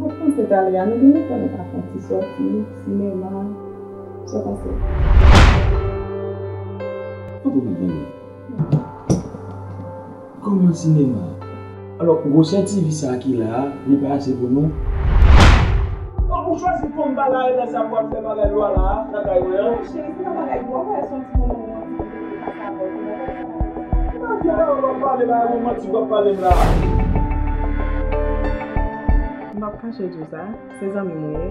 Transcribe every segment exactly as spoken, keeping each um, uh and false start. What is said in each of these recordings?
Ou panse talè a, nou gen lontan nou pa fè yon ti sòti, sinema, sa w panse? Foto ki gen. Kòman sinema? Alò, gwosè T V sa a ki la a, li pa ase pou nou? Bon, ou chwazi konn bagay nan sa pou ap fè bagay lwa la a, nan kay mwen an. Cheri, se pa bagay lwa, wè, se yon ti moman romantik, ou te pase avè w, ou wè sa. Bagay lwa, w ap pale bagay romantik, w ap pale m la a. M p ap kache di w sa. Se zanmi m ou ye?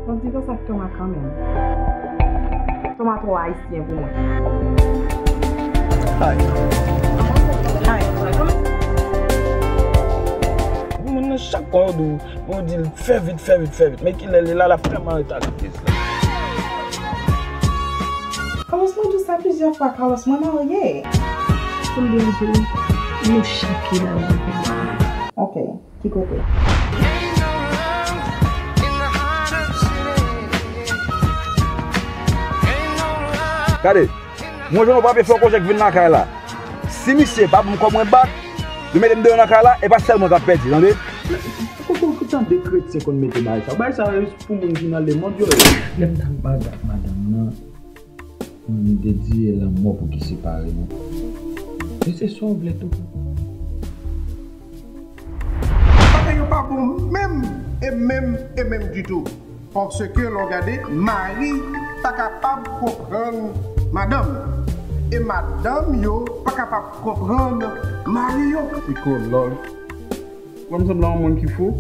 M ap divorce ak Thomas kanmenm. Thomas twò ayisyen pou mwen. Hi. Hi. Moun nan chak kon yo di w, yo di l fè vit, fè vit, fè vit. Men kilè li la, l ap fè m arete ak aktris la. Carlos, mwen di w sa plizyè fwa, Carlos, mwen marye. Pou m byen di w, nou chak ki la la. Ok. Ki kote? Gade, mwen jwenn yon papye fè w konjèk vin lakay la. Si misye pa ban m kòb mwen back, yo mete m deyò nan kay la, e pa sèl mwen k ap pèdi, tande? Ou konn tande kretyen konn mete bagay sa. Bagay sa yo pou moun ki nan lemonn yo ye. Lè m t ap bag ak madanm nan, m te di e lanmò pou ki separe nou. E se sa w vle tou. Bagay yo pa bon menm, e menm, e menm ditou. Paske lè w gade, mari pa kapab konprann madanm. E madanm yo pa kapab konprann mari yo. Piko lòl. Wè m sanble yon moun ki fou.